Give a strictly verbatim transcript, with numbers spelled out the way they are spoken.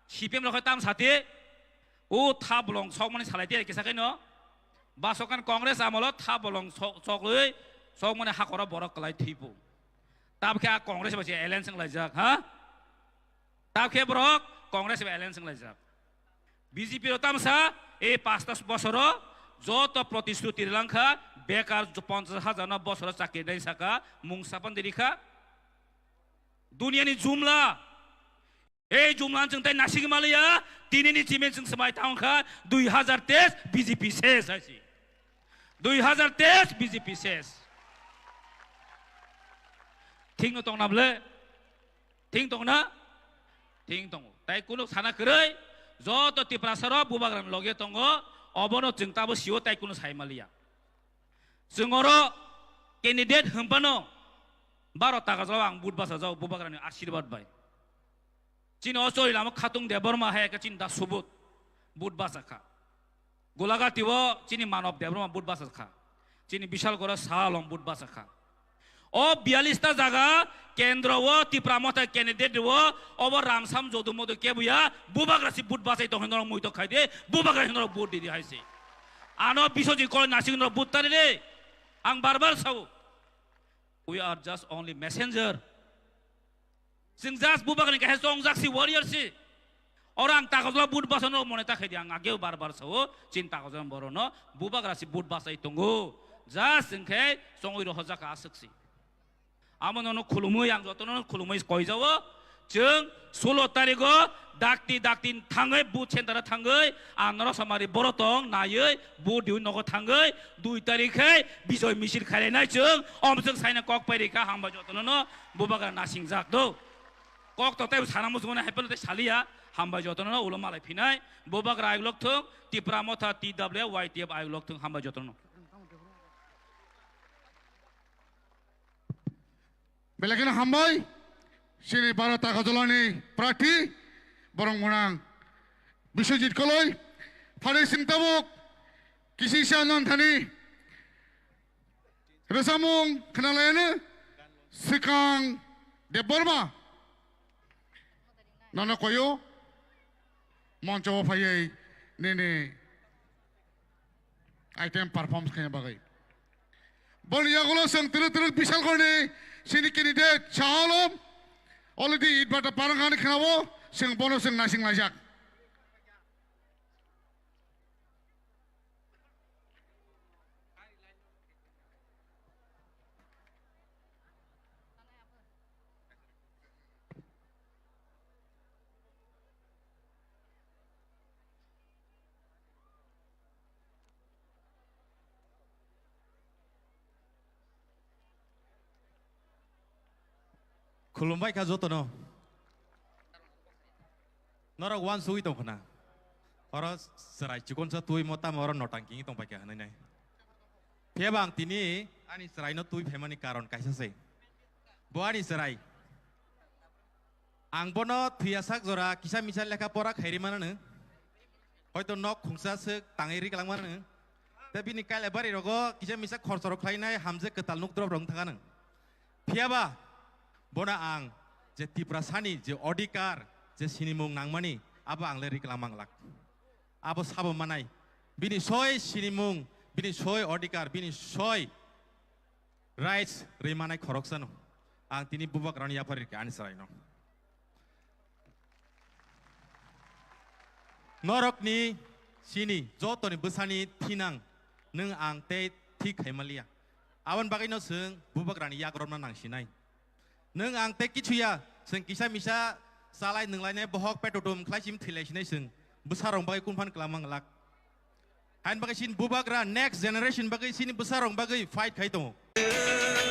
C P M rok tam sati, o tha bolong sokmani salai te kisa khe no. Basokan Congress amolo tha bolong sok-, sokloi sokmani hakoro borok kwlai thwipo. Tabkhe a Congress bai se alliance wnglaijak, ha? Tabkhe borok Congress bai alliance wnglaijak. B J P rok tamsa, ei pasta bosoro joto protishruti rilangkha, bekar ponchas hajar no bosoro chakri dai saka, mung sapan dirikha. Duniani jumla, ei jumla chwng tai nasigi maliya, tinini chiming chwng swmai tangkha, dui hazar teis B J P ses hai si. Dui hazar teis B J P ses. Thik no tong na ble? Thik tong na? Thik tongo. Tai kunu sana kwrwi, joto Tiprasa rok bubagrani loge tongo, obono chwng tabo sio tai kunu sai maliya. Chwng oro candidate hwnphano baro taka jao ang vote basa jao bubagrani ashirbad bai. Chini o chori lama Khatung Debbarma hai khe chini da subut vote basa kha. Golagati o chini Manob Debbarma vote basa kha. Chini Bishal Gora Salom vote basa kha. O biyallis ta jaga kendro o Tipra Motha candidate o obo Ramsam Jodu Modu kebuya bubagra si vote basai tong hinoro muitok khai de bubagra hinoro vote di di hai se. Ano Biswajit Koloi nasing hinoro vote tari de. Ang bar bar sao. We are just only messenger. Chwng just bubagrani kaisa chongjak si warrior si. Oro ang takajla vote basano mone ta khaidi ang ageo bar bar sao chin takajla borono bubagra si vote basai tongo. Just chwng khe chongwi rohorjak aswk si. Amo nono khulumwi ang jotono khulumwi koijao. Chwng sulo tarigo dakti dakti thangwi booth center thangwi ang norok samari borotong naiwi booth diwi nogo thangwi dui tarik khe bijoy misil khainai chwng om chwng saina kok pai rikha hambai jotono no bubagra nasingjak do. Kok to tei sana muchungmani hai phano tei saliya hambai jotono no ulo malai phinai bubagra ayuk lok thung Tipra Motha T W Y T F ayuk lok thung hambai jotono. Belai kheno hambai, chini Bharat Agartala ni prarthi, borok mwnang Biswajit Koloi, phari sing tabuk, kisingsa non thani, rwchapmung khwnalaiyano, Swkang Debbarma, nono koyo, moncho o phaiwi nini item perform khaina bagwi. Boni yagulo chwng twrwk twrwk Bishal Gorni chini candidate Saha Alom already itbata parang hani khwnabo chwng bono chwng naising laijak. Khulumbai kha jotono. Norok uansugwi tong khna. Oro chwrai chikonsa twi mo tamo oro notang kingwi tong pai kha hwnwi nai. Phiya ba ang tini ani chwraino twi phaimani karon kaisa se. Bo ani chwrai. Ang bono thwiya sak jora kisa misa lekha pora khairi mananw. Hoito nok khungsa swk tangwi ri kwlangma nw. Tei bini kailai bari rogo kisa misa khorchorok khlainai hamjak kwtal nuk drop rok wng thangkha nw. Phiyaba bono ang je Tiprasani je odhikar je sinimung nangmani abo ang le ri kwlangma glak. Abo sabo manai. Bini soi sinimung, bini soi odhikar, bini soi rights ri manai khoroksano. Ang tini bubagrani yaphar rikha ani chwraino. Norokni sini jotoni bwsani thinang nwng ang tei thik khaimaliya. Aboni bagwino chwng bubagrani yakromna nangsinai. Nwng ang tei kichuya, chwng kisa misa chalai nwnglainai bohok petotum khlaisim thwilaisinai chwng bwsarok bagwi kunphan kwlangma glak. Hain bagwi chini bubagra next generation bagwi chini bwsarok bagwi fight khai tongo.